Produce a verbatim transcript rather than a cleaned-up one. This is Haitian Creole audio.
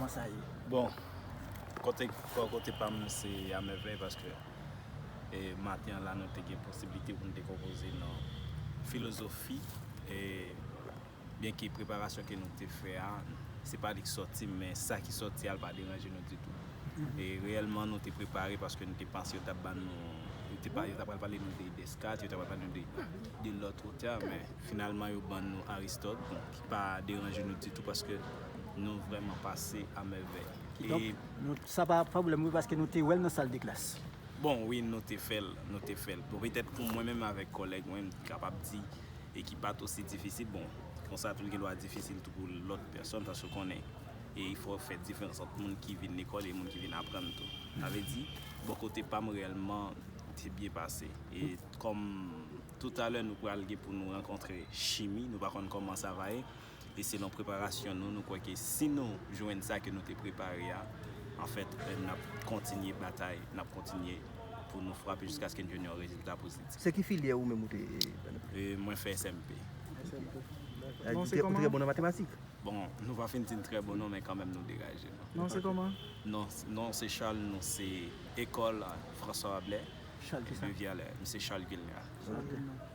Kòman sa ye? Bon, kote, kote pa m se a mèvèy paske e, maten an la nou te gen posiblite pou nou te konpoze nan filozofi e byenke preparasyon ke nou te fè a se pa li ki sòti men sa ki sòti a l pa deranje nou ditou. E reyèlman nou te prepare paske nou te panse yo t ap ban nou yo te pa yo t ap pral pale nou de Descartes, yo t ap pale nou de de lòt otè men finalman yo ban nou Aristote bon, ki pa deranje nou ditou paske nou vrèman pase a mèvèy. Donk, nou, sa pa pwoblèm wi paske nou te wè l nan sal de klas. Bon, wi, nou te fè l, nou te fè l. Bon, petèt pou mwen menm avèk kòlèg mwen, m kapab di, e ki pa t osi difisil, bon, konsa tou l gen dwa difisil tou pou lòt pèsòn, paske w konnen, e fò w fè diferans ant moun ki vin lekòl e moun ki vin aprann tou. Sa vle di, bò kote pa m reyèlman, te byen pase. E kòm toutalè nou pral gen pou nou rankontre chimi, nou pa konn kòman sa va ye, e selon preparasyon nou, nou kwè ke si nou jwenn sa ke nou te prepare a, anfèt, n ap kontinye batay, n ap kontinye pou nou frape jiskaske n jwenn yon rezilta pozitif. Se ki filyè ou menm ou te... E mwen fè S M P. Ou trè bon nan matematik? Bon, nou pa fin di n trè bon non, men kanmenm nou degaje nou. Non, se kòman? Non, non se Charles, nou se ekòl François Rabelais Charles, ki sa? De Vialè. M se Charles Vilner. Sa vle non.